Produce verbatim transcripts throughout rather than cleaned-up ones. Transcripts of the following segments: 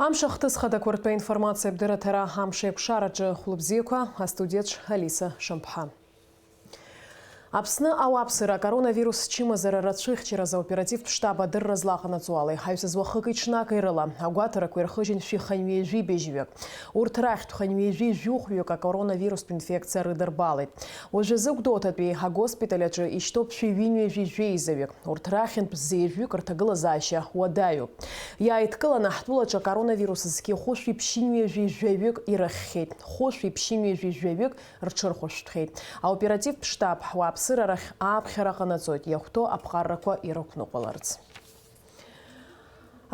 Амш ахҭыс хадақәа ртәы аинформациатә дырраҭара амш еиқәшараҿы хәлыбзиақәа, астудиаҿ Алиса Шамԥҳа. Аԥсны ауааԥсыра акоронавирус чымазара рацәыхьчаразы аоперативтә штаб адырра злаҟанаҵо ала, иҳаҩсыз уахыки-ҽнаки рыла агәаҭарақәа ирхыжьын шәи хынҩажәи быжьҩык. Урҭ рахьтә хынҩажәи жәохәҩык акоронавирустә инфекциа рыдырбалеит. Уажәазы Гәдоуҭатәи агоспиталь аҿы ишьҭоуп шәи ҩынҩажәи жәеизаҩык. Урҭ рахьынтә зеижәҩык рҭагылазаашьа уадаҩуп. Иааидкыланы ҳтәылаҿы акоронавирус зқьи хәышәи ԥшьынҩажәи жәаҩык ирыхьхьеит. Хәышәи ԥшьынҩажәи жәаҩык рҽырхәышәтәхьеит. Аоперативтә штаб ҳуааԥсыра рахь ааԥхьара ҟанаҵоит, иахәҭоу аԥҟаррақәа ирықәныҟәаларц.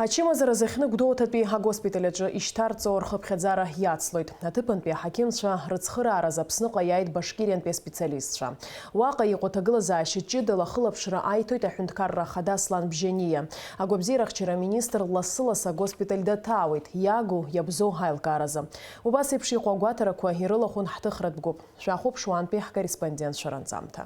Ачымазара зыхьны Гәдоуҭатәи агоспиталь аҿы ишьҭарҵо рхыԥхьаӡара иацлоит. Аҭыԥантәи аҳақьымцәа рыцхыраараз Аԥсныҟа иааит Башкириантәи аспециалистцәа. Уаҟа иҟоу аҭагылазаашьа ҷыдала ахылаԥшра аиҭоит аҳәынҭқарра ахада Аслан Бжьаниа. Агәабзиарахьчара аминистр лассы-лассы агоспиталь даҭаауеит, иагу, иабзоу аилкааразы. Убас еиԥш иҟоу агәаҭарақәа ирылахәын ҳҭыхратә гәыԥ. Шәахәаԥш уантәи ҳкорреспондентцәа ранҵамҭа.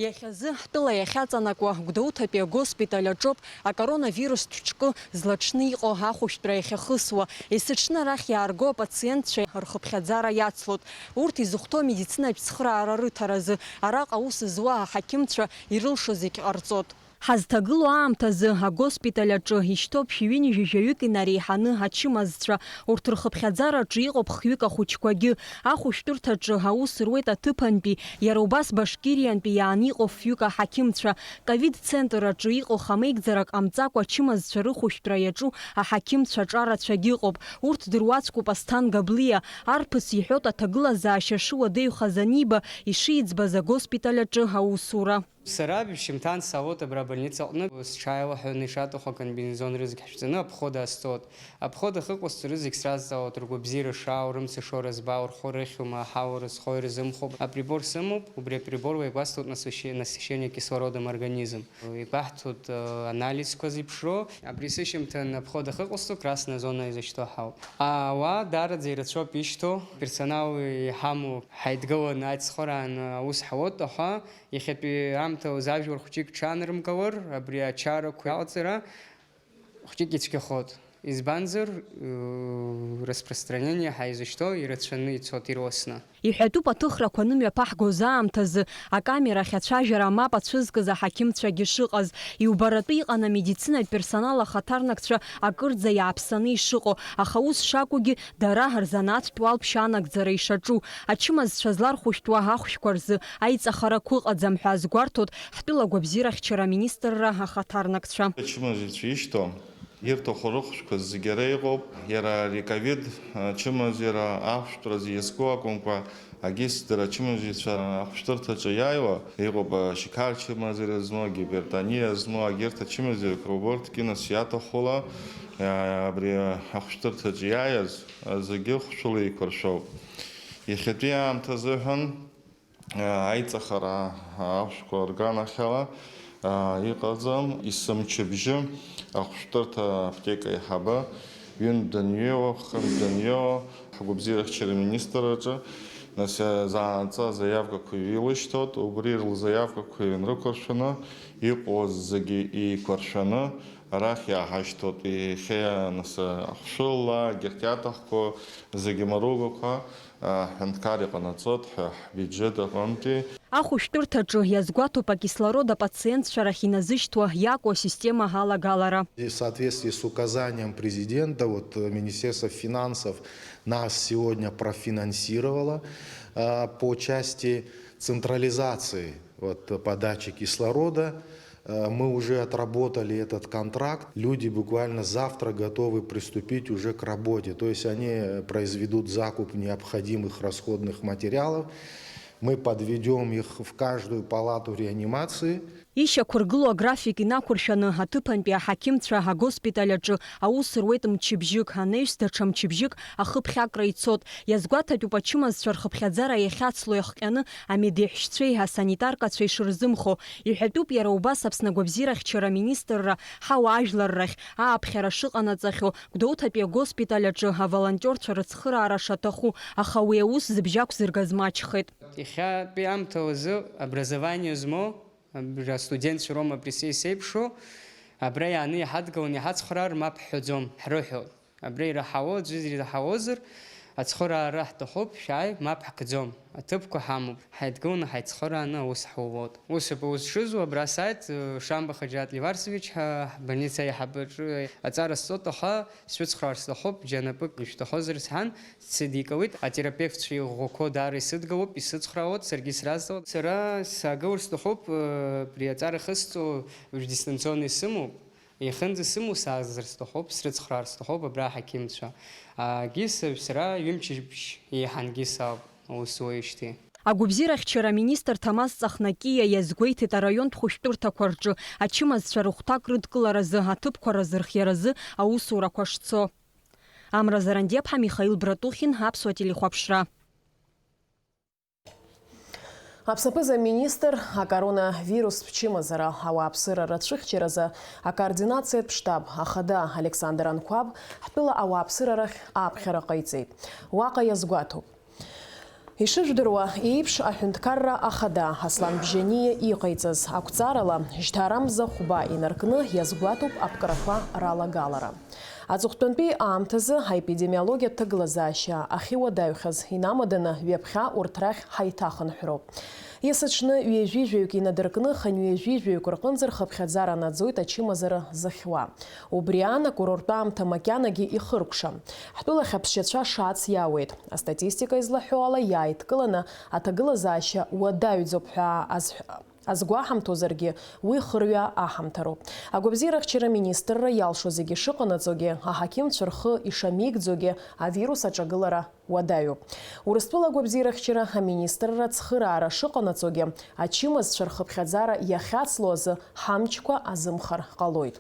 Иахьазы ҳтәыла иахьаҵанакуа Гәдоуҭатәи агоспиталь аҿоуп акоронавирустә ҿкы злаҽны иҟоу ахәышәтәра иахьахысуа. Есыҽны арахь иаарго апациентцәа рхыԥхьаӡара иацлоит. Урҭ изыхәҭоу амедицинатә цхыраара рыҭаразы араҟа аус зуа аҳақьымцәа ирылшо зегь ҟарҵоит. Ҳазҭагылоу аамҭазы агоспиталь аҿы ишьҭоуп шәи ҩынҩажәи жәаҩык инареиҳаны ачымазцәа, урҭ рхыԥхьаӡараҿы иҟоуп хҩык ахәыҷқәагьы. Ахәышәтәырҭаҿы аус руеит аҭыԥантәи, иара убас Башкириантәи иааны иҟоу фҩык аҳақьымцәа. Ковид-центр аҿы иҟоу хамеигӡарак ҟамҵакәа ачымазцәа рыхәышәтәра иаҿу аҳақьымцәа аҿарацәагь ыҟоуп. Урҭ дыруаӡәкуп Асҭан Габлиа, арԥыс иҳәоит аҭагылазаашьа шыуадаҩхаз аниба, ишиӡбаз агоспиталь аҿы аусура. Сара бжьымҭан саауеит абра абольница аҟны, сҽааилаҳәаны ишаҭаху акомбинезон рызегь ҳшәҵаны, обход азҵоит. Обход ахьыҟасҵо рызегь сразҵаауеит, ргәабзиара шаау, рымца шоу рызбаа, рхәы рыхьума, аҳауа рызхоу ирзымхоуп. Априбор сымоуп, убри априбор уеигәасҭоит насыщи-, насыщение кислородом организм. Игәаҳҭоит, э, анализқәа зеиԥшроу. Абри сышьамҭан обход ахьыҟасҵо красная зона изышьҭоу ҳауп. Ауаа даараӡа ирацәоуп ишьҭоу. Персонал иҳамоу ҳаидгыланы ацхыраан аус ҳауеит, аха Иахьатәи аамҭазы ажәлар хәҷык ҽанрымкылар, абри ачарақәа иалҵра хәҷык ицәгьахоит. Избанзар, э, распространение ҳаизышьҭоу ирацәаны ицоит ирласны. Иҳәатәуп, аҭыхрақәа анымҩаԥаҳгоз аамҭазы акамерахь ацәажәара мап ацәызкыз аҳақьымцәагьы шыҟаз, иубаратәы иҟан амедицинатә персонал ахаҭарнакцәа акырӡа иааԥсаны ишыҟоу, аха ус шакәугьы, Дара рзанааҭтә уалԥшьа анагӡара ишаҿу, ачымазцәа злархәышәтәуа ахәшәқәа рзы аиҵахарақәа ыҟаӡам ҳәа азгәарҭоит ҳтәыла агәабзиарахьчара аминистрра ахаҭарнакцәа. Ачымазцәа ишьҭоу ирҭаху рыхәшәқәа зегьы ара иҟоуп. Иара ари ковид ачымазара ахәшәтәразы иазку акәымкәа, Агьыс дара ачымазаҩцәа ахәшәтәырҭаҿы иааиуа, иҟоуп, а, Шьықар чымазара змоу, агипертониа змоу, агьырҭ ачымазаҩқәа убырҭгьы нас иаҭахула, а, абри ахәшәтәырҭаҿы иааиз, а, зегьы хәшәыла еиқәыршәоуп. Иахьатәи аамҭа азыҳәан, а, аиҵахара ахәшәқәа рганахьала, а, иҟаӡам, есымчыбжьы ахәшәтәырҭа аԥҭека аиҳабы ҩынтә данҩеиуа, хынтә данҩеиуа, ҳгәабзиарахьчара аминистрраҿы, нас, заанаҵы азаиавкақәа илышьҭоит, убри рзаиавкақәа инрықәыршәаны, иҟоу зегьы еиқәыршәаны, арахь иааҳашьҭуеит. Иахьа, нас, ахәшәыла, егьырҭ иаҭахқәоу зегьы марыгақәа, а, ҳҳәынҭқар иҟанаҵоит ҳәа ҳбиуџьет аҟынтәи. Ахәышәтәырҭаҿы иазгәаҭоуп акислород апациентцәа рахь иназышьҭуа иаку асистема алагалара. И в соответствии с указанием президента, вот, э, Министерство финансов нас сегодня профинансировало, э, по части централизации, вот, подачи кислорода. Э, мы уже отработали этот контракт. Люди буквально завтра готовы приступить уже к работе. То есть они произведут закуп необходимых расходных материалов. Мы подведём их в каждую палату реанимации. Ишьақәыргылоу аграфик инақәыршәаны, аҭыԥантәи аҳақьымцәа агоспиталь аҿы аус руеит мчыбжьык, анаҩс даҽа мчыбжьык ахыԥхьакра ицоит. Иазгәаҭатәуп ачымазцәа рхыԥхьаӡара иахьацло иахҟьаны амедеҳәшьцәеи асанитаркацәеи шырзымхо. Иҳәатәуп, иара убас Аԥсны агәабзиарахьчара аминистрра ҳауаажәлар рахь ааԥхьара шыҟанаҵахьоу, Гәдоуҭатәи агоспиталь аҿы аволонтиорцәа рыцхыраара шаҭаху, аха уи аус зыбжьы ақәзыргаз маҷхеит. Иахьатәи аамҭа азы образование змоу, абра астудентцәа роума абри са исеиԥшу, Абра иааны иҳадгыланы иҳацхраар мап ҳҳәаӡом, ҳрыҳәоит. Абра ираҳауа, аӡәы ираҳауазар, ацхыраара ҳҭахуп, шәааи, мап ҳкӡом. Аҭыԥқәа ҳамоуп, ҳаидгыланы ҳаицхырааны аус ҳулуоит. Ус ауп аус шызуа, абра сааит, Шамба Хаџьараҭ Леварсович ҳа ҳбольница аиҳабаҿы аҵара сҵоит, аха сшәыцхраар сҭахуп, џьанапык ишәҭахозар сҳәан, сыдикылеит. Атерапевтцәа иӷәӷәақәоу даара исыдгылоуп, исыцхраауеит, саргьы сразҵаауеит. Сара саагылар сҭахуп, абри аҵара ахысҵо уажә дистанционно исымоуп. Иахьынӡасымоу саазар сҭахуп, срыцхраар сҭахуп абра аҳақьымцәа. Егьи са-, сара ҩымчыбжь еиҳангьы сауп аус зуеижьҭеи. Агәабзиарахьчара аминистр Ҭамаз Ҵахнакиа иазгәеиҭеит араионтә хәышәтәырҭақәа рҿы ачымазцәа рыхәҭак рыдкыларазы, аҭыԥқәа разырхиаразы аусурақәа шцо. Амра Зарандиаԥҳа, Михаил Братухин, Аԥсуа телехәаԥшра. Аԥсаԥыза министр акоронавирустә чымазара ауааԥсыра рацәыхьчаразы акоординациатә штаб ахада Александр Анқәаб ҳтәыла ауааԥсыра рахь аԥхьара ҟаиҵеит. Уаҟа иазгәаҭоуп. Ишыжәдыруа еиԥш, аҳәынҭқарра ахада Аслан Бжьаниа иҟаиҵаз ақәҵарала, жьҭаарамза хәба инаркны иазгәаҭоуп аԥкрақәа ралагалара. Аҵыхәтәантәи аамҭазы аепидемиологиатә ҭагылазаашьа ахьыуадаҩхаз инамаданы ҩаԥхьа урҭ рахь ҳаиҭахынҳәроуп. Есыҽны ҩажәи жәаҩык инадыркны, хынҩажәи жәаҩык рҟынӡа рхыԥхьаӡара наӡоит ачымазара зыхьуа. Убри аан, акурорттә аамҭа макьанагьы ихыркәшам. Ҳтәылахь аԥсшьацәа шаац иаауеит. Астатистика излаҳәо ала, иааидкыланы аҭагылазаашьа уадаҩӡоуп ҳәа азҳә-, азгәаҳамҭозаргьы, уи хырҩа аҳамҭароуп. Агәабзиарахьчара аминистрра иалшо зегьы шыҟанаҵогьы, аҳақьымцәа рхы ишамеигӡогьы авирус аҿагылара уадаҩуп. Урыстәыла агәабзиарахьчара аминистрра цхыраара шыҟанаҵогьы, ачымазцәа рхыԥхьаӡара иахьацло азы ҳамчқәа азымхар ҟалоит.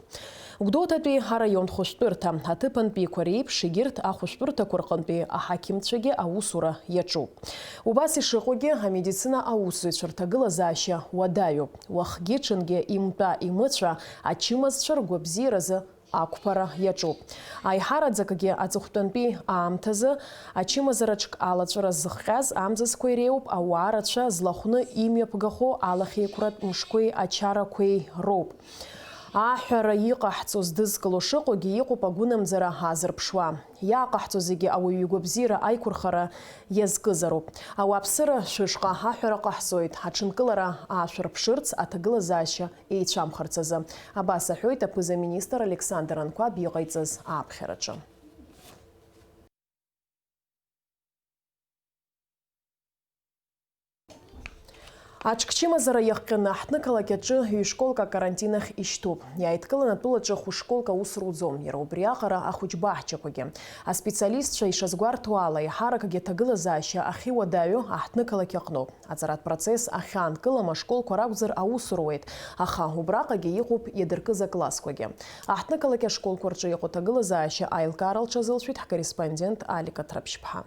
Гәдоуҭатәи араион хәышәтәырҭа, аҭыԥантәиқәа реиԥш, егьырҭ ахәышәтәырҭақәа рҟынтәи аҳақьымцәагьы аусура иаҿуп. Убас ишыҟоугьы, амедицина аусзуҩцәа рҭагылазаашьа уадаҩуп. Уахгьы-ҽынгьы имтәа-имыцәа ачымазцәа ргәабзиаразы ақәԥара иаҿуп. Аиҳараӡакгьы аҵыхәтәантәи аамҭазы ачымазараҿк алаҵәара зыхҟьаз амзызқәа иреиуоуп, ауаа рацәа злахәны имҩаԥгахо алахьеиқәратә мшқәеи ачарақәеи роуп. Аҳәара иҟаҳҵо здызкыло шыҟоугьы иҟоуп агәынамӡара аазырԥшуа. Иааҟаҳҵо зегьы ауаҩы игәабзиара аиқәырхара иазкызароуп. Ауааԥсыра шәышҟа аҳәара ҟаҳҵоит, аҽынкылара аашәырԥшырц, аҭагылазаашьа еицәамхарц азы. Абас аҳәоит аԥыза-министр Александр Анқәаб иҟаиҵаз ааԥхьараҿы. Аҽкчымазара иахҟьаны аҳҭнықалақь аҿы ҩышколк акарантин ахь ишьҭуп. Иааидкыланы атәылаҿы хәышколк аус руӡом, иара убриаҟара ахәыҷбаҳчақәагьы. Аспециалистцәа ишазгәарҭо ала, еиҳаракгьы аҭагылазаашьа ахьыуадаҩу аҳҭнықалақь аҟноуп. Аҵаратә процесс ахьаанкылам ашколқәа ракәзар аус руеит, аха убраҟагьы иҟоуп иадыркыз аклассқәагьы. Аҳҭнықалақь ашколқәа рҿы иҟоу аҭагылазаашьа аилкаара лҽазылшәеит ҳкорреспондент Алика Ҭраԥшьԥҳа.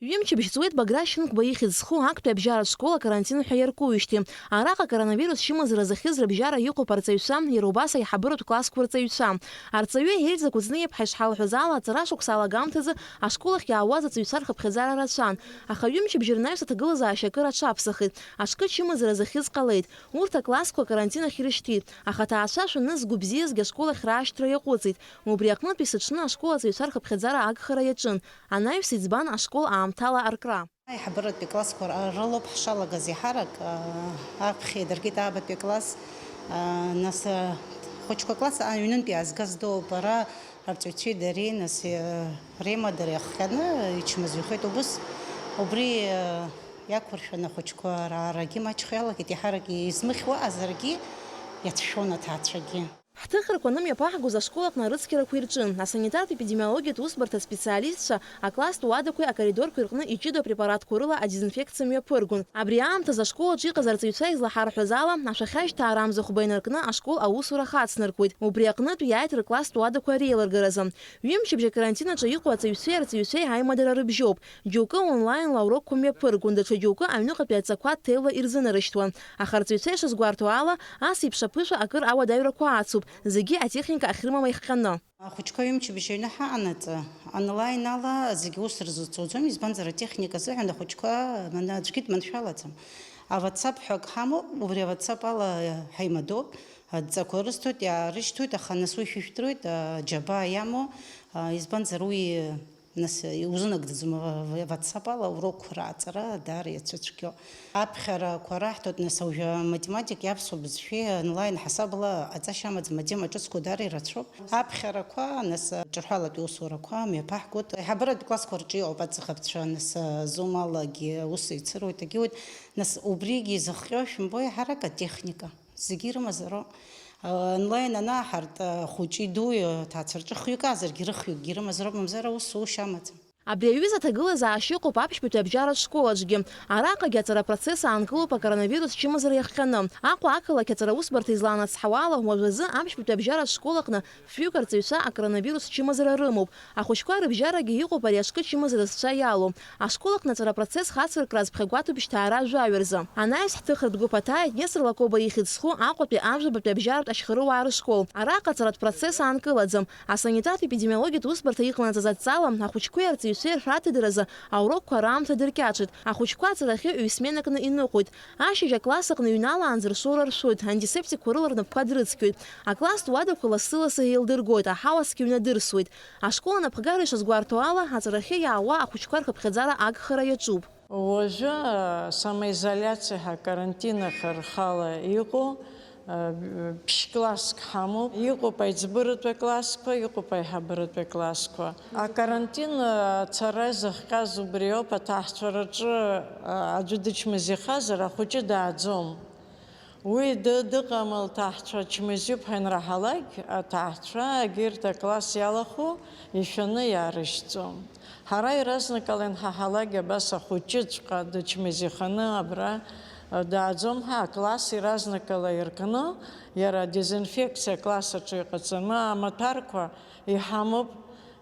Ҩымчыбжь ҵуеит Баграт Шьынқәба ихьӡ зху актәи абжьаратә школ акарантин ҳәа иаркуижьҭеи. Араҟа акоронавирус чымазара зыхьыз рыбжьара иҟоуп арҵаҩцәа, иара убас аиҳабыратә классқәа рҵаҩцәа. Арҵаҩы Ельза Кәыҵниаԥҳа ишҳалҳәоз ала, аҵара шықәса алагамҭазы ашкол ахь иаауаз аҵаҩцәа рхыԥхьаӡара рацәан, аха ҩымчыбжь рнаҩс аҭагылазаашьа акыр аҽаԥсахит, аҽкы чымазара зыхьыз ҟалеит. Урҭ аклассқәа акарантин ахь ирышьҭит, аха аҭаацәа шәаны згәы бзиазгьы ашкол ахь раашьҭра иаҟәыҵит. Убри аҟнытә есыҽны ашкол аҵаҩцәа рхыԥхьаӡара агхара иаҿын, анаҩс иӡбан ашкол аамҭала аркра. Аиҳабыратәи классқәа р-, рылоуп ҳшалагаз еиҳарак, а, аԥхьа идыркит аабатәи акласс, а, нас, а, хәыҷқәа акласс, а, аҩнынтәи аазгаз доуп, ара арҵаҩцәеи дареи, нас, а, реимадара иахҟьаны ичмазаҩхеит убыс. Убри, а, иақәыршәаны ахәыҷқәа раарагьы маҷхо иалагеит, еиҳарак измыхьуа азаргьы иацәшәон аҭаацәагьы. Ҳҭыхрақәа анымҩаԥаҳгоз ашкол аҟны арыцқьарақәа ирҿын, асанитартә-епидемиологиатә усбарҭа специалистцәа акласстә уадақәеи акоридорқәеи рҟны иҷыдоу апрепаратқәа рыла адезинфекциа мҩаԥыргон. Абри аамҭаз ашкол аҿы иҟаз арҵаҩцәа излаҳарҳәоз ала, ашәахьа жьҭаарамза хәба инаркны ашкол аусура хацнаркуеит. Убри аҟнытә иааит рыкласстә уадақәа реилыргаразы. Ҩымчыбжь акарантин аҿы иҟоу аҵаҩцәеи арҵаҩцәеи аимадара рыбжьоуп. Џьоукы онлаинла аурокқәа мҩаԥыргон, даҽа џьоукы аҩныҟатәи адҵақәа ҭелла ирзынарышьҭуан. Аха арҵаҩцәа ишазгәарҭо ала, ас еиԥш аԥышәа акыр ауадаҩрақәа ацуп, зегьы атехника ахьрымам иахҟьаны. Ахәыҷқәа ҩымчыбжь аҩны ҳаҟанаҵы, онлайн ала зегьы ус рзыцуӡом, избанзар, атехника азыҳәан ахәыҷқәа мана-, аӡәгьы дманшәалаӡам. А WhatsApp ҳәа акы ҳамоуп, убри а WhatsApp ала ҳаимадоуп. Адҵақәа рысҭоит, иаарышьҭуеит, аха нас уи шәышәдыруеит, аџьабаа иамоу, а, избанзар уи, нас, иузынагӡаӡом, а, в-, WhatsApp ала урокқәа рааҵара даара иацәыцәгьоуп. Аԥхьарақәа раҳҭоит, нас, уажәы аматематикеи аԥсуа бызшәеи онлайн ҳасабала аҵашьа амаӡам, атема ҿыцқәа даара ирацәоуп. Аԥхьарақәа, нас, ҿырҳәалатәи усурақәа мҩаԥаҳгоит. Аиҳабыратә классқәа рҿы иҟоуп аҵыхәаԥцәа, нас, Zoom алагьы ус еицыруеит, егьиуеит. Нас, убригьы изыхҟьо, шәымбои, ҳарак атехника. Зегьы ирымазароуп. Онлайн анааҳарт, ахәыҷи-дуи, аҭаацәа рҿы хҩык аазаргьы рыхҩыкгьы ирымазароуп, мамзар аус ушьа амаӡам. Абри аҩыза аҭагылазаашьа ыҟоуп аԥшьбатәи абжьаратә школ аҿгьы. Араҟагьы аҵара апроцесс аанкылоуп акоронавирус чымазара иахҟьаны. Аҟәа ақалақь аҵара усбарҭа излаанацҳауа ала, уажәазы аԥшьбатәи абжьаратә школ аҟны фҩык арҵаҩцәа акоронавирус чымазара рымоуп. Ахәыҷқәа рыбжьарагьы иҟоуп ари ашкы чымазара зцәа иалоу. Ашкол аҟны аҵара апроцесс хацыркра азԥхьагәаҭоуп шьҭа ара жәаҩа рзы. Анаҩс ҳҭыхратә гәыԥ аҭааит Нестор Лакоба ихьӡ зху Аҟәатәи ажәабатәи абжьаратә ашьхарыуаа рышкол. Араҟа аҵаратә процесс аанкылаӡам. Асанитартә-епидемиологиатә усбарҭа иҟанаҵаз адҵала ахәыҷқәеи арҵаҩцәеи рҳәаҭыдаразы аурокқәа раамҭа дыркьаҿит. Ахәыҷқәа аҵарахьы ҩ-сменакны иныҟәоит. Ашьыжь акласс аҟны иҩналаанӡа ршоура ршоит, антисептикқәа рыла рнапқәа дрыцқьоит. Акласстә уадақәа лассы-ласы еилдыргоит, аҳауа цқьа ҩнадырсуеит. Ашкол анапхгара ишазгәарҭо ала, аҵарахьы иаауа ахәыҷқәа рхыԥхьаӡара агхара иаҿуп. Уажәы, а, самоизоляциа ҳәа карантин ахь рхала иҟоу, а, ԥшь-класск ҳамоуп. Иҟоуп аиҵбыратәи аклассқәа, иҟоуп аиҳабыратәи аклассқәа. Акарантин, а, ацара изыхҟьаз убриоуп, аҭаацәараҿы, а, аӡәы дычмазаҩхазар, ахәыҷы дааӡом. Уи ды-, дыҟам, лҭаацәа чмазаҩуп ҳәа анраҳалак, аҭаацәа егьырҭ акласс иалахәу ишәаны иаарышьҭӡом. Ҳара иаразнакала ианҳаҳалак, абас ахәыҷыҵәҟьа дычмазаҩханы абра, э, дааӡом ҳәа, акласс иаразнакала иркны, иара адезинфекциа акласс аҿы иҟаҵаны, амаҭәарқәа иҳамоуп,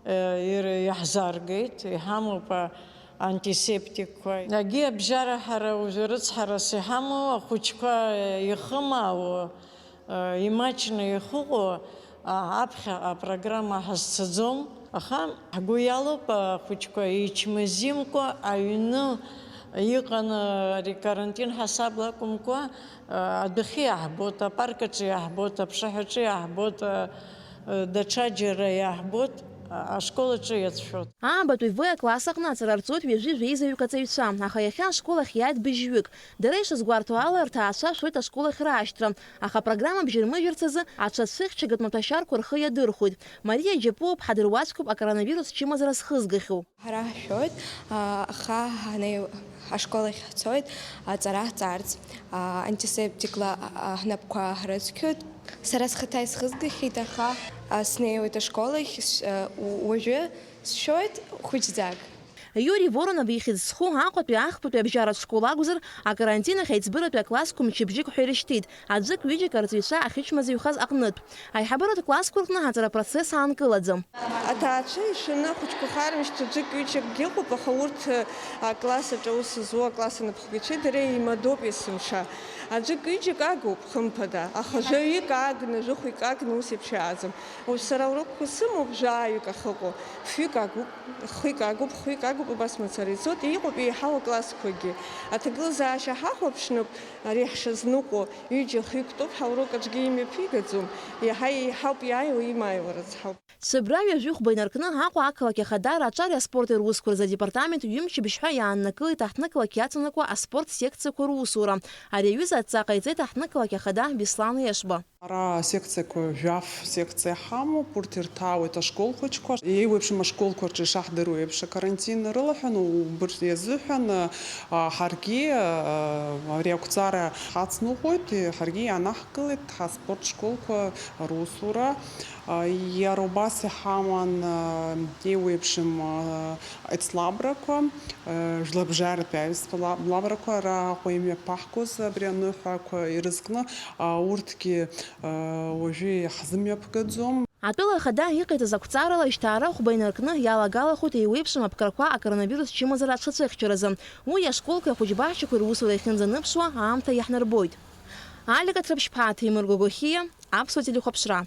э, ир-, иаҳзааргеит, иҳамоуп, а, антисептикқәа. Егьи абжьара ҳара уажәы рыцҳарас иҳамоу, ахәыҷқәа, э, ихымаау, э, имаҷны ихыҟоу, а, аԥхьаҟа апрограмма ҳазцаӡом. Аха ҳгәы иалоуп, ахәыҷқәа ичмазаҩымкәа аҩны иҟаны, ари карантин ҳасабла акәымкәа, э, адәахьы иаҳбоит, апарк аҿы иаҳбоит, аԥшаҳәаҿы иаҳбоит, э, э, даҽаџьара иаҳбоит, а-, ашкол аҿы иацәшәоит. Аабатәи В акласс аҟны аҵара рҵоит ҩажәи жәеизаҩык аҵаҩцәа, аха иахьа ашкол ахь иааит быжьҩык. Дара ишазгәарҭо ала, рҭаацәа шәоит ашкол ахь раашьҭра, аха апрограмма бжьырмыжьырц азы аҽа цәыхьчагатә маҭәашьарқәа рхы иадырхәоит. Мариа Џьапуа-ԥҳа дыруаӡәкуп акоронавирус чымазара зхызгахьоу. Ҳара ҳшәоит, а, аха ҳанеи-, ашкол ахь ҳцоит, аҵара ҳҵарц, а, антисептикла, а, ҳнапқәа ҳрыцқьоит. Сара схаҭа исхызгахьеит, аха, а, снеиуеит ашкол ахь, с-, а, у-, уажәы сшәоит хәыҷӡак. Иури Воронов ихьӡ зху Аҟәатәи ахԥатәи абжьаратә школ акәзар, акарантин ахь аиҵбыратәи аклассқәа мчыбжьык ҳәа ирышьҭит, аӡәык-ҩыџьак арҵаҩцәа ахьычмазаҩхаз аҟнытә. Аиҳабыратә классқәа рҟны аҵара апроцесс аанкылаӡам. Аҭаацәа ишәаны ахәыҷқәа хармышьҭ аӡәык-ҩыџьакгьы ыҟоуп, аха урҭ, а, акласс аҿы аус зуа акласс анапхгаҩцәеи дареи еимадоуп есымша. Аӡәык-ҩыџьак агуп, хымԥада, аха жәаҩык агны, жәохәҩык агны ус еиԥш иааӡам. Уажә сара урокқәа сымоуп, жәаҩык ахьыҟоу, фҩык агуп, хҩык агуп, хҩык агуп, убас мацара ицоит, иҟоуп еиҳау аклассқәагьы. Аҭагылазаашьа ҳахәаԥшноуп, ари ҳшазныҟәо, ҩыџьа хҩык тәоуп, ҳаурок аҿгьы имҩаԥигаӡом, иаҳа еиҳауп иааиуа, имааиуа рыцҳауп. Сыбра ҩажәи хәба инаркны Аҟәа ақалақь ахадара аҿари аспорти русқәа рзы адепартамент ҩымчыбжьҳәа иааннакылеит аҳҭнықалақь иацанакуа аспорт секциақәа русура. Ари аҩыза адҵа ҟаиҵеит аҳҭнықалақь ахада Беслан Ешба. Ара асекциақәа, жәаф секциа ҳамоуп, урҭ ирҭаауеит ашкол хәыҷқәа. Еиуеиԥшым ашколқәа рҿы ишаҳдыруа еиԥш, акарантин рылаҳәаны, убырҭ иазыҳәан, а, ҳаргьы, а, ари ақәҵара ҳацныҟәоит, ҳаргьы иаанаҳкылеит ҳаспорт школқәа русура. А, иара убас иҳаман, а, еиуеиԥшым, а, аицлабрақәа, а, жәларбжьаратәи аицлабрақәа, ара Аҟәа имҩаԥаҳгоз абри аныҳәақәа ирызкны, а, урҭгьы, а, уажәы иаҳзымҩаԥгаӡом. Атәыла ахада иҟаиҵаз ақәҵарала, жьҭаара хәба инаркны иалагалахоит еиуеиԥшым аԥкрақәа акоронавирус чымазара аҽацәыхьчаразы. Уи ашколқәеи ахәыҷбаҳчақәеи русура иахьынӡаныԥшуа аамҭа иаҳнарбоит. Алика Ҭрыԥшьԥҳа, Ҭемыр Гогохиа, Аԥсуа телехәаԥшра.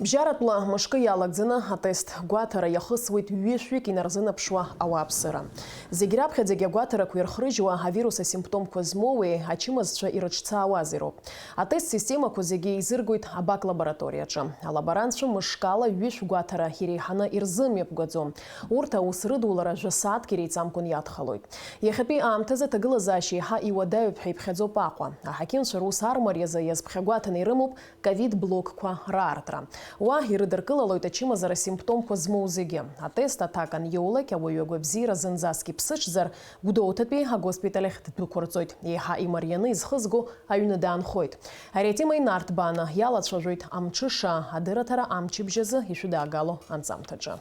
Бжьаратәла мышкы иалагӡаны атест гәаҭара иахысуеит ҩышәҩык инарзынаԥшуа ауааԥсыра. Зегь раԥхьаӡагьы агәаҭарақәа ирхрыжьуа авирус асимптомқәа змоуи ачымазцәа ирыҿцаауази роуп. Атест системақәа зегьы еизыргоит абак лабораториаҿы. Алаборантцәа мышкала ҩышә гәаҭара иреиҳаны ирзымҩаԥгаӡом. Урҭ аус рыдулара жәа-сааҭк иреиҵамкәан иадхалоит. Иахьатәи аамҭазы аҭагылазаашьа еиҳа иуадаҩуп ҳәа иԥхьаӡоуп Аҟәа. Аҳақьымцәа рус армариазы иазԥхьагәаҭаны ирымоуп ковид блокқәа раартра. Уа ирыдыркылалоит ачымазара симптомқәа змоу зегьы. Атест аҭак аниоулак, ауаҩы агәабзиара зынӡаск иԥсыҽзар, Гәдоуҭатәи агоспиталь ахь ддәықәырҵоит. Еиҳа имарианы изхызго аҩны даанхоит. Ари атема инарҭбааны иалацәажәоит амҽыша адырраҭара амчыбжь азы ишәыдаагало анҵамҭаҿы.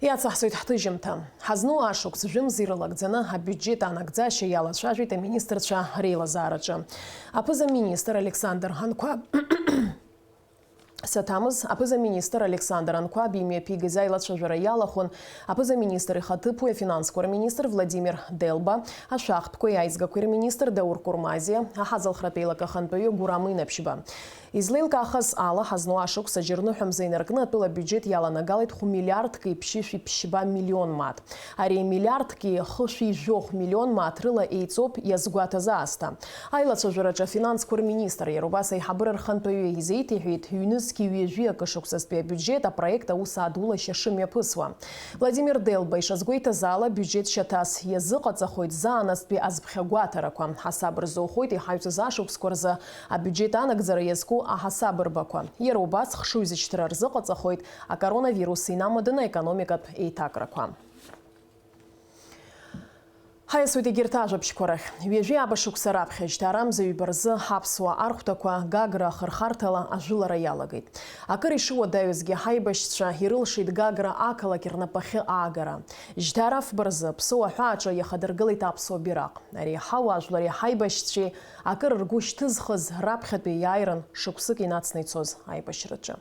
Иацаҳҵоит ҳҭыжьымҭа. Ҳазну ашықәс жәымз ирылагӡаны абиуџьет анагӡашьа иалацәажәеит аминистрцәа реилазаараҿы. Аԥыза-министр Александр Анқәаб, саҭамыз, аԥыза-министр Александр Анқәаб имҩаԥигаз аилацәажәара иалахәын аԥыза-министр ихаҭыԥуаҩ афинансқәа рминистр Владимир Делба, ашәахтәқәеи аизгақәеи рминистр Даур Курмазиа, аҳазалхратә еилак ахантәаҩы Гурам Инаԥшьба. Излеилкаахаз ала, ҳазну ашықәс аџьарныҳәа мза инаркны атәыла абиуџьет иаланагалеит хә-миллиардки ԥшьышәи ԥшьба миллион мааҭ. Ари миллиардки хышәи жәохә миллион мааҭ рыла еиҵоуп иазгәаҭаз аасҭа. Аилацәажәараҿы афинансқәа рминистр, иара убас аиҳабыра рхантәаҩы изеиҭеиҳәеит, ҩнызқьи ҩажәи акы шықәсазтәи абиуџьет апроект аус адулашьа шымҩаԥысуа. Владимир Делба ишазгәеиҭаз ала, абиуџьет шьаҭас иазыҟаҵахоит заанаҵтәи азԥхьагәаҭарақәа. Ҳасаб рзоухоит иҳаҩҵаз ашықәсқәа рзы абиуџьет анагӡара иазку аҳасабырбақәа. Иара убас хшыҩзышьҭра рзыҟаҵахоит акоронавирус инамаданы аекономикатә еиҭакрақәа. Ҳаиасуеит егьырҭ ажәабжьқәа рахь. Ҩажәи ааба шықәса раԥхьа, жьҭаарамза ҩба рзы ҳаԥсуа архәҭақәа Гагра ахырхарҭала ажәылара иалагеит. Акыр ишыуадаҩызгьы, ҳаибашьцәа ирылшеит Гагра ақалақь рнапахьы аагара. Жьҭаара фба рзы Ԥсоу аҳәааҿы иахадыргылеит аԥсуа бираҟ. Ари ҳауаажәлари ҳаибашьцәеи акыр ргәы шьҭызхыз раԥхьатәи иааиран шықәсык инацны ицоз аибашьраҿы.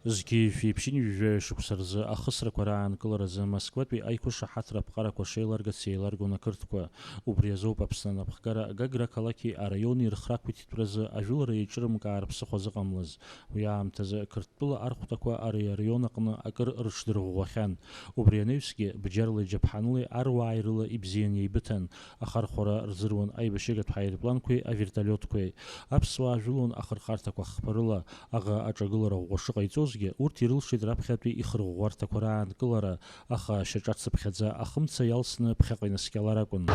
Зқьи жәшәи ԥшьынҩажәи жәаҩа шықәса рзы ахысрақәа раанкыларазы Москватәи аиқәышаҳаҭра аԥҟарақәа шеиларгац еиларгон ақырҭқәа. Убри азоуп Аԥсны анапхгара Гагра ақалақьи араиони рхрақәиҭтәразы ажәылара еиҿырымкаар ԥсыхәа зыҟамлаз. Уи аамҭазы Қырҭтәыла архәҭақәа ари араион аҟны акыр рыҽдырӷәӷәахьан. Убри анаҩсгьы, бџьарла иџьаԥҳанылеи аруааи рыла ибзиан еибыҭан, ахархәара рзыруан аибашьыгатә ҳаирпланқәеи авертолиотқәеи. Аԥсуаа жәылон ахырхарҭақәа хԥа рыла, аӷа аҿагылара ӷәӷәа шыҟаиҵозгьы, урҭ ирылшеит раԥхьатәи ихырӷәӷәарҭақәа раанкылара, аха шьаҿацыԥхьаӡа ахымца иалсны ԥхьаҟа инаскьалар акәын.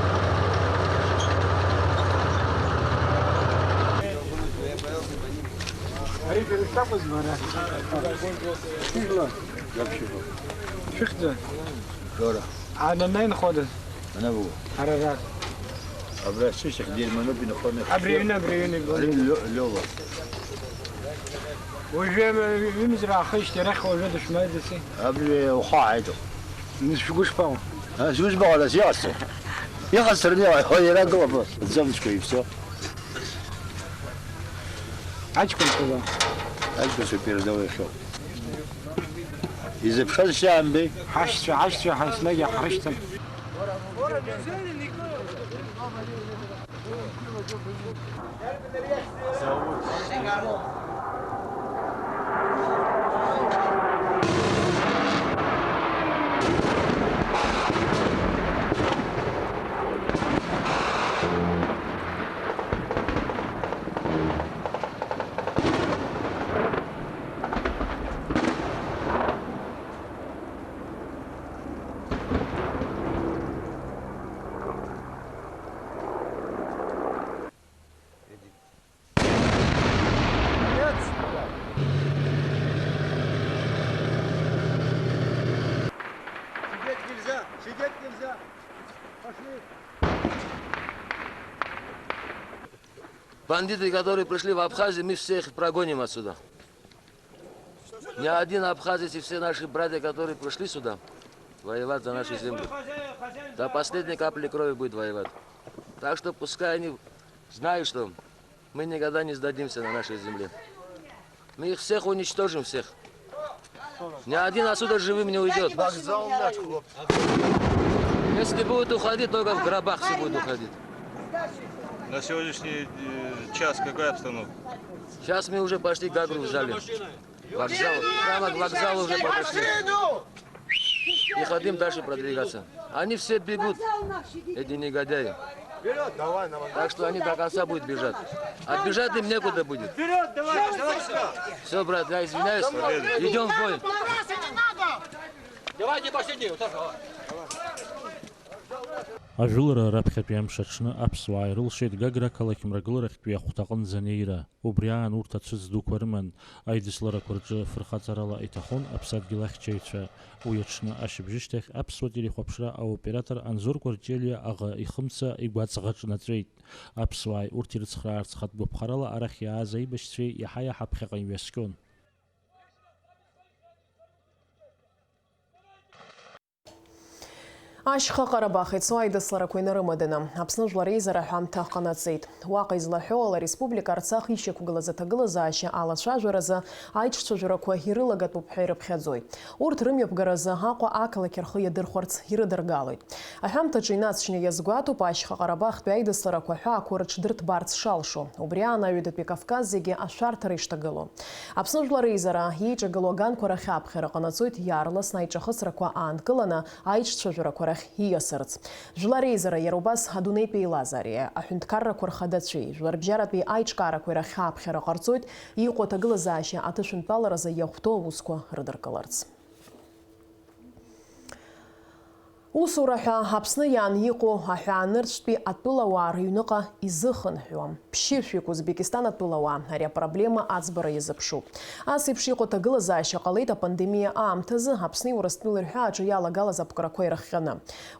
Ари шәара шәакәызма ара? Шәыжәла? Шәыхьӡ? Жора. Ана наинхода? Ана бу. Арара. Абра сышьҭахь дирмануп инхоны. Абри аҩны, абри аҩны ибон. Ари Лё-, Лёва. Уажәы ҩымз раахижьҭеи арахь уажәы дышәмааиӡаци? Абри ухы ааиҭо. Нас шәгәы шԥаҟоу? А, сгәы збаҟа, нас иҟасҵо. Иҟасҵараны иҟа-, иара гылап, аӡы амцқәа ивсо. Аҷкәынцәа ла. Аҷкәынцәа передовой иахьоуп. Изыԥшыз шьаамбеи? Ҳашьцәа, ҳашьцәа, ҳа еснагь иаҳрышьҭан. Сидеть нельзя! Сидеть нельзя! Пошли! Бандиты, которые пришли в Абхазию, мы всех прогоним отсюда. Ни один абхазец и все наши братья, которые пришли сюда воевать за нашу землю, до последней капли крови будет воевать. Так что пускай они знают, что мы никогда не сдадимся на нашей земле. Мы их всех уничтожим, всех. Ни один отсюда живым не уйдет. Если будут уходить, только в гробах все будут уходить. На сегодняшний э, час какая обстановка? Сейчас мы уже почти Гагру взяли. Вокзал, прямо к вокзалу уже подошли. И хотим дальше продвигаться. Они все бегут, эти негодяи. Так что они до конца будут бежать. Отбежать им некуда будет. Все, брат, я извиняюсь. Идем в бой. Давайте последний, вот так, давай. Ажәылара раԥхьатәи амш аҽны аԥсуаа ирылшеит Гагра ақалақь мрагыларахьтәи ахәҭаҟынӡа анеира. Убри аан урҭ ацәыӡ дуқәа рыман, аидысларақәа рҿы фырхаҵарала иҭахон аԥсадгьыл ахьчаҩцәа. Уи аҽны ашьыбжьышьҭахь аԥсуа телехәаԥшра аоператор Анзор Кәарҷелиа аӷа ихымца игәаҵӷа ҿнаҵәеит. Аԥсуааи урҭ ирыцхраарц хатә гәаԥхарала арахь иааз аибашьцәеи иаҳа-иаҳа ԥхьаҟа имҩаскьон. Ашьха Ҟарабах ицо аидысларақәа инарымаданы, Аԥсны Жәлар Реизара аҳәамҭа ҟанаҵеит. Уаҟа излаҳәо ала, ареспублика Арцах ишьақәгылаз аҭагылазаашьа алацәажәаразы аиҿцәажәарақәа ирылагатәуп ҳәа ирыԥхьаӡоит. Урҭ рымҩаԥгаразы Аҟәа ақалақь рхы иадырхәарц ирыдыргалоит. Аҳәамҭаҿы инаҵшьны иазгәаҭоуп ашьха Ҟарабахтәи аидысларақәа аҳәаақәа рыҽдырҭбаарц шалшо. Убри аан аҩадатәи Кавказ зегьы ашәарҭара ишҭагылоу. Аԥсны Жәлар Реизара иеиҿагылоу аганқәа рахь аԥхьара ҟанаҵоит иаарласны аиҿахысрақәа аанкыланы аиҿцәажәарақәа рахь ииасырц. Жәлар Реизара иара убас адунеитә еилазаареи аҳәынҭқаррақәа рхадацәеи жәларбжьаратәи аиҿкаарақәеи рахь аԥхьара ҟарҵоит, иҟоу аҭагылазаашьа аҭышәынтәаларазы иахәҭоу аусқәа рыдыркыларц. Усура ҳәа Аԥсны иаан иҟоу аҳәаанырцәтәи атәылауаа рыҩныҟа изыхынҳәуам. Ԥшьышәҩык Узбекистан атәылауаа ари апроблема аӡбара иазыԥшуп. Ас еиԥш иҟоу аҭагылазаашьа ҟалеит апандемиа аамҭазы Аԥсни Урыстәылеи рҳәааҿы иалагалаз аԥкрақәа ирыхҟьаны.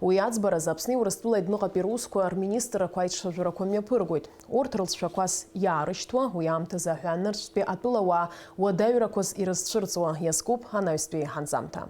Уи аӡбаразы Аԥсни Урыстәылеи адәныҟатәи русқәа рминистррақәа аиҿцәажәарақәа мҩаԥыргоит. Урҭ рылҵшәақәас иаарышьҭуа, уи аамҭазы аҳәаанырцәтәи атәылауаа уадаҩрақәас ирызцәырҵуа иазкуп анаҩстәи ҳанҵамҭа.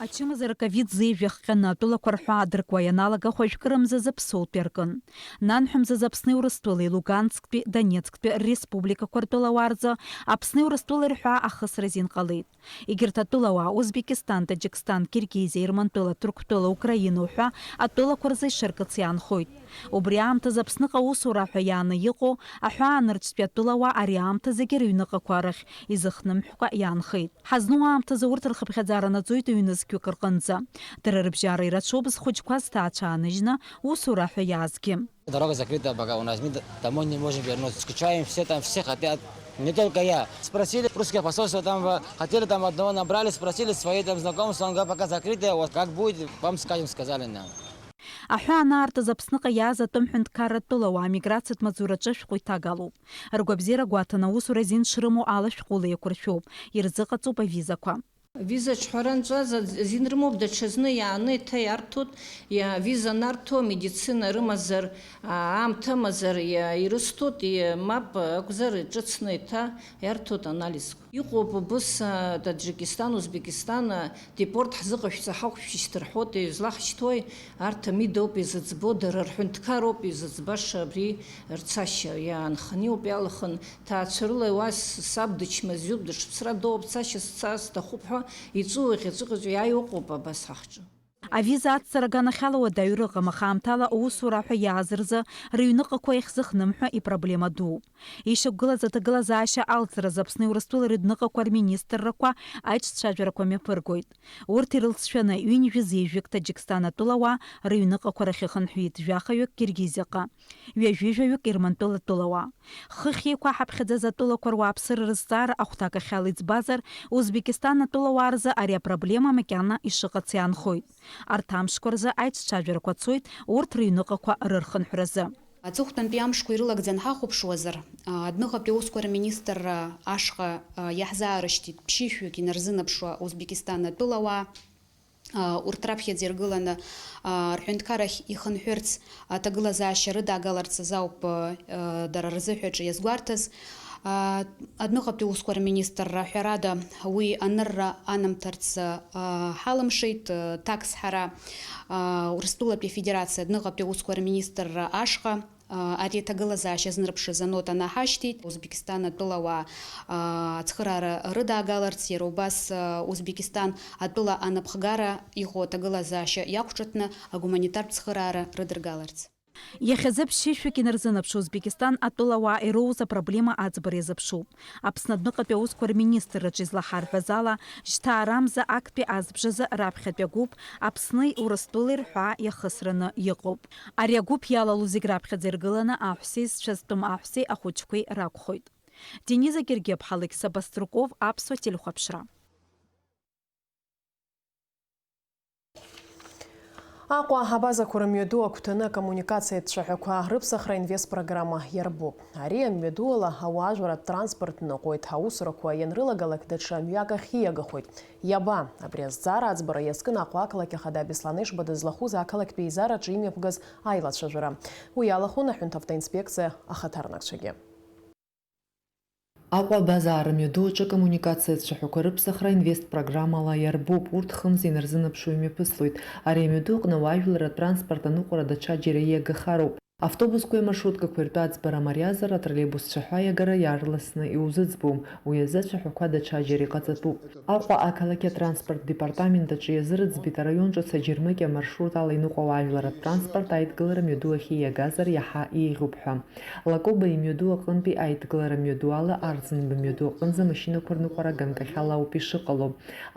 Ачымазара ковид зеижә иахҟьаны атәылақәа рҳәаа адыркуа ианалага хәажәкырамзазы Ԥсоутәи аркын. Нанҳәамзазы Аԥсни Урыстәылеи Лугансктәи, Донецктәи республикақәа ртәылауаа рзы Аԥсни Урыстәылеи рҳәаа ахысра азин ҟалеит. Егьырҭ атәылауаа Узбекистан, Таџьикстан, Киргизиа, Ермантәыла, Ҭырқәтәыла, Украина уҳәа атәылақәа рзы ишаркыц иаанхоит. Убри аамҭазы Аԥсныҟа аусура ҳәа иааны иҟоу аҳәаанырцәтәи атәылауаа ари аамҭазыгьы рыҩныҟақәа рахь изыхнымҳәкәа иаанхеит. Ҳазну аамҭазы урҭ рхыԥхьаӡара наӡоит ҩнызқьҩык рҟынӡа. Дара рыбжьара ирацәоуп зхәыҷқәа зҭаацәа ааныжьны усура ҳәа иаазгьы. Дорога закрыта пока у нас, мы д-, домой не можем вернуться. Скучаем, все там, все хотят. Не только я. Спросили русское посольство, там, в-, хотели там одного набрали, спросили свои там знакомства, он говорит, пока закрытое, вот как будет, вам скажем, сказали нам. Аҳәаа анаартыз Аԥсныҟа иааз атәым ҳәынҭқарратә тәылауаа амиграциатә маҵзураҿы ашәҟәы иҭагалоуп. Ргәабзиара гәаҭаны аусура азин шрымоу ала ашәҟәыла еиқәыршәоуп, ирзыҟаҵоуп авизақәа. Виза ҿҳәара нҵәаз азин рымоуп, даҽазны иааны еиҭа иарҭоит, иа-, виза нарҭо, медицина рымазар, а, аамҭа амазар, иа-, ирысҭоит, и-, мап акәзар, иҿыцны еиҭа иарҭоит анализқәа. Иҟоуп убыс, а, Таджикистан, Узбекистан, а, депорт ҳзыҟашәҵа ҳақәшәышьҭ рҳәоит, излаҳшьҭуеи? Арҭ амидоуп изыӡбо, дара рҳәынҭқароуп изыӡбаша абри рцашьа. Иаанханы иоуп иалахын, ҭаацәарыла уа с-, саб дычмазаҩуп, дышԥсра доуп, цашьа сцар сҭахуп ҳәа иҵәыуо иӷьаҵәыӷьаҵәуа иааиуа ыҟоуп абас ҳахҿы. Авиза ацҵара аганахьала уадаҩра ыҟам, аха аамҭала аусура ҳәа иааз рзы рыҩныҟақәа иахьзыхнымҳәуа ипроблема дууп. Ишьақәгылаз аҭагылазаашьа алҵразы Аԥсни Урыстәылеи рыҩныҟақәа рминистррақәа аиҿцәажәарақәа мҩаԥыргоит. Урҭ ирылҵшәаны ҩынҩажәи зеижәҩык Таџьикстан атәылауаа рыҩныҟақәа рахь ихынҳәит, жәахаҩык Киргизиаҟа, ҩажәи жәаҩык Ермантәыла атәылауаа. Хыхь еиқәаҳаԥхьаӡаз атәылақәа руааԥсыра рызҵаара ахәҭакахьала иӡбазар, Узбекистан атәылауаа рзы ари апроблема макьана ишыҟац иаанхоит. Арҭ амшқәа рзы аиҿцәажәарақәа цоит урҭ рыҩныҟақәа рырхынҳәразы. Аҵыхәтәантәи амшқәа ирылагӡаны ҳахәаԥшуазар, а, адәныҟатәи аусқәа рминистрра ашҟа, а, иаҳзаарышьҭит ԥшьышәҩык инарзынаԥшуа Узбекистан атәылауаа, а, урҭ раԥхьаӡа иргыланы, а, рҳәынҭқарахь ихынҳәырц аҭагылазаашьа рыдаагаларц азы ауп, а, дара рзыҳәаҿы иазгәарҭаз. А, адәныҟатәи усқәа рминистрра, ҳәарада, уи анырра анамҭарц, а, ҳалымшеит, а, ҭакс ҳара, а, Урыстәылатәи Афедерациа адәныҟатәи аусқәа рминистрра ашҟа, Ари аҭагылазаашьа знарԥшыз анота наҳашьҭит. Узбекистан атәылауаа ацхыраара рыдаагаларц, иара убас Узбекистан атәыла анапхгара иҟоу аҭагылазаашьа иақәҿыҭны агуманитартә цхыраара рыдыргаларц. Иахьазы ԥшьышәҩык инарзынаԥшуа Узбекистан атәылауаа ироуз апроблема аӡбара иазыԥшуп. Аԥсны адәныҟатәи аусқәа рминистрраҿы излаҳарҳәаз ала, жьҭаарамза актәи азбжазы раԥхьатәи агәыԥ Аԥсни Урыстәылеи рҳәаа иахысраны иҟоуп. Ари агәыԥ иалалу зегь раԥхьаӡа иргыланы аҳәсеи зцәазтәым аҳәсеи ахәыҷқәеи ракәхоит. Дениза Гергиаԥҳа, Алықьса Баструков, Аԥсуа телехәаԥшра. Аҟәа абазақәа рымҩаду агәҭаны акоммуникациатә цәаҳәақәа рыԥсахра инвестпрограмма иарбоуп. Ари амҩадуала ауаажәларратә транспорт ныҟәоит, аусурақәа ианрылагалак даҽа мҩак ахь ииагахоит. Иаба? Абри азҵаара аӡбара иазкын Аҟәа ақалақь ахада Беслан Ешба дызлахәыз ақалақьтә еизараҿы имҩаԥгаз аилацәажәара. Уи иалахәын аҳәынҭавтоинспекциа ахаҭарнакцәагьы. Аҟәа абазаа рымҩаду аҿы акоммуникациатә цәаҳәақәа рыԥсахра инвестпрограммала иарбоуп, урҭ хымз инарзынаԥшуа имҩаԥыслоит. Ари амҩаду аҟны ауаажәларратә транспорт аныҟәара даҽаџьара ииагахароуп. Автобусқәеи амаршруткақәеи ртәы аӡбара мариазар, атроллеибус цәаҳәа иагара иаарласны иузыӡбом. Уи азы ацәаҳәақәа даҽаџьара иҟаҵатәуп. Аҟәа ақалақь атранспорттә департамент аҿы иазырӡбеит араион ҿыц аџьармыкьа амаршрут ала иныҟәо ауаажәларратә транспорт аидгылара мҩаду ахь ииагазар иаҳа еиӷьуп ҳәа. Лакоба имҩаду аҟынтәи аидгылара мҩаду ала Арӡынба имҩаду аҟынӡа амашьынақәа рныҟәара ганкахьала ауп ишыҟало.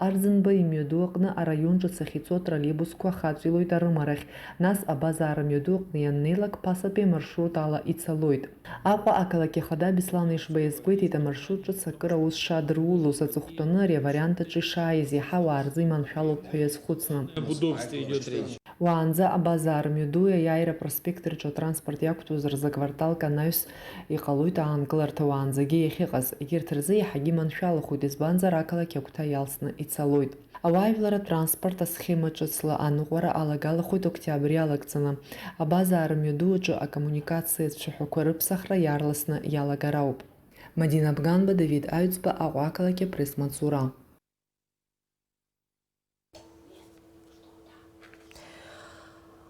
Арӡынба имҩаду аҟны араион ҿыц ахьцо атроллеибусқәа хаҵәилоит арымарахь, нас абазаа рымҩаду аҟны ианнеилак Ԥасатәи амаршрут ала ицалоит. Аҟәа ақалақь ахада Беслан Ешба иазгәеиҭеит, амаршрут ҿыц акыр аус шадырулоз аҵыхәтәаны ари авариант аҿы ишааиз, иаҳа ауаа рзы иманшәалоуп ҳәа иазхәыцны. Об удобстве идёт речь. Уаанӡа абазаа рымҩаду, аиааира апроспект рҿы атранспорт иақәтәоз рзы акварталк анаҩс иҟалоит аанкыларҭа уаанӡагьы иахьыҟаз. Егьырҭ рзы иаҳагьы иманшәалахоит, избанзар ақалақь агәҭа иалсны ицалоит. Ауаажәларратә транспорт асхема ҿыцла аныҟәара алагалахоит октиабр иалагӡаны. Абазаа рымҩаду аҿы акоммуникациатә цәаҳәақәа рыԥсахра иаарласны иалагар ауп. Мадина Бганба, Давид Аҩӡба, Аҟәа ақалақь апресс-маҵзура.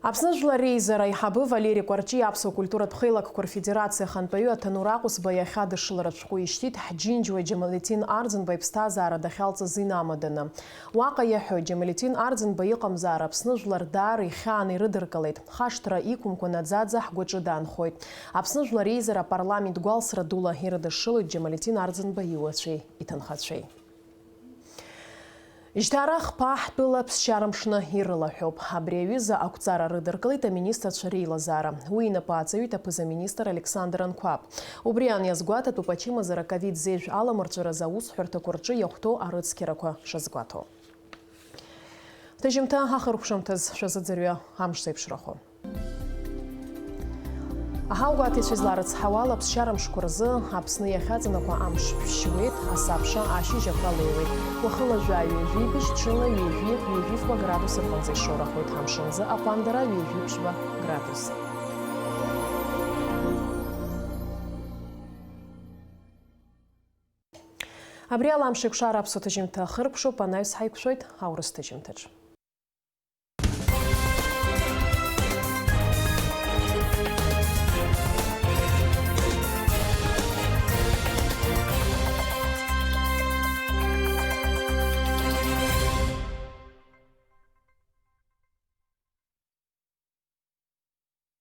Аԥсны Жәлар Реизара аиҳабы Валери Кәарҷиа Аԥсуа культуратә хеилакқәа рфедерациа ахантәаҩы Аҭанур Аҟәысба иахьа дышшылара шәҟәы ишьҭит, ҳџьынџьуа Џьамалетин Арӡынба иԥсҭазаара дахьалҵыз инамаданы. Уаҟа иаҳәоит, Џьамалетин Арӡынба иҟамзаара Аԥсны Жәлар даара ихьааны ирыдыркылеит. Хашҭра иқәымкәа наӡаӡа ҳгәаҿы даанхоит. Аԥсны Жәлар Реизара апарламент гәалсра дула ирыдышшылоит Џьамалетин Арӡынба иуацәеи иҭынхацәеи. Жьҭаара хԥа ҳтәыла ԥсшьара мшны ирылаҳәоуп. Абри аҩыза ақәҵара рыдыркылеит аминистрцәа реилазаара. Уи инапы аҵаҩит аԥыза-министр Александр Анқәаб. Убри аан иазгәаҭатәуп ачымазара ковид зежә аламырҵәаразы аусҳәарҭақәа рҿы иахәҭоу арыцқьарақәа шазгәаҭоу. Ҭыжьымҭа ахыркәшамҭаз шәазыӡырҩы амш зеиԥшрахо. Аҳауагәаҭаҩцәа изларыцҳауа ала, аԥсшьара мшқәа рзы Аԥсны иахьаҵанакуа амш ԥшьуеит, асабша ашьыжь ақәа леиуеит. Уахыла жәаҩа ҩажәи быжь, ҽыла ҩажәи ҩажәи фба градус рҟынӡа ишоурахоит, амшынӡы аҟәандара ҩажәи ԥшьба градус. Абри ала Амшеикәшара аԥсуа ҭыжьымҭа ахыркәшоуп, анаҩс ҳаиқәшәоит аурыс ҭыжьымҭаҿ.